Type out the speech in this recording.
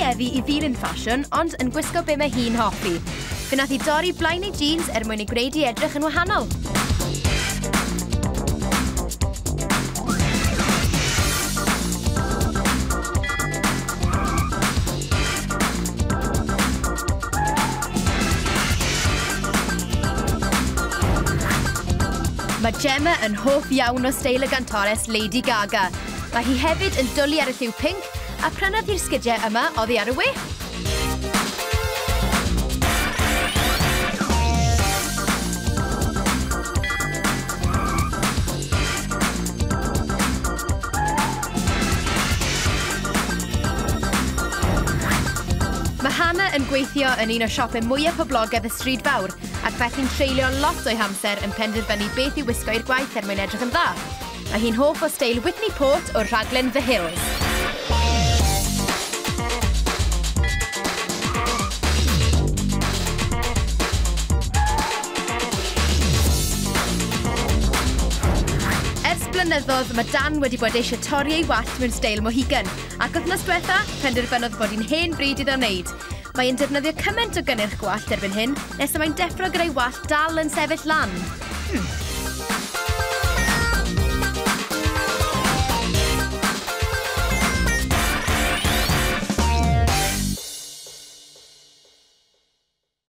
tueddu i ddilyn ffasiwn, ond yn gwisgo be mae hi'n hoffi. Fe nath hi dorri blaen ei jeans er mwyn ei gwneud i edrych yn wahanol. Mae Gemma yn hoff iawn o steil y gantores Lady Gaga. Mae hi hefyd yn dwlu ar y lliw pinc a prynodd hi'r sgidiau yma oddi ar y we. Mae Hannah yn gweithio yn un o siopau mwyaf poblogaidd y stryd fawr ac felly'n treulio lot o'i hamser yn penderfynu beth i wisgo i'r gwaith er mwyn edrych yn dda. Mae hi'n hoff o steil Whitney Port o'r rhaglen The Hills. Ers blynyddoedd, mae Dan wedi bod eisiau torri ei wallt mewn steil Mohican, ac wythnos diwetha, penderfynodd bod hi'n hen bryd iddo wneud. Mae e'n defnyddio cymaint o gynnyrch gwallt erbyn hyn, nes y mae'n deffro gyda'i wallt dal yn sefyll lan.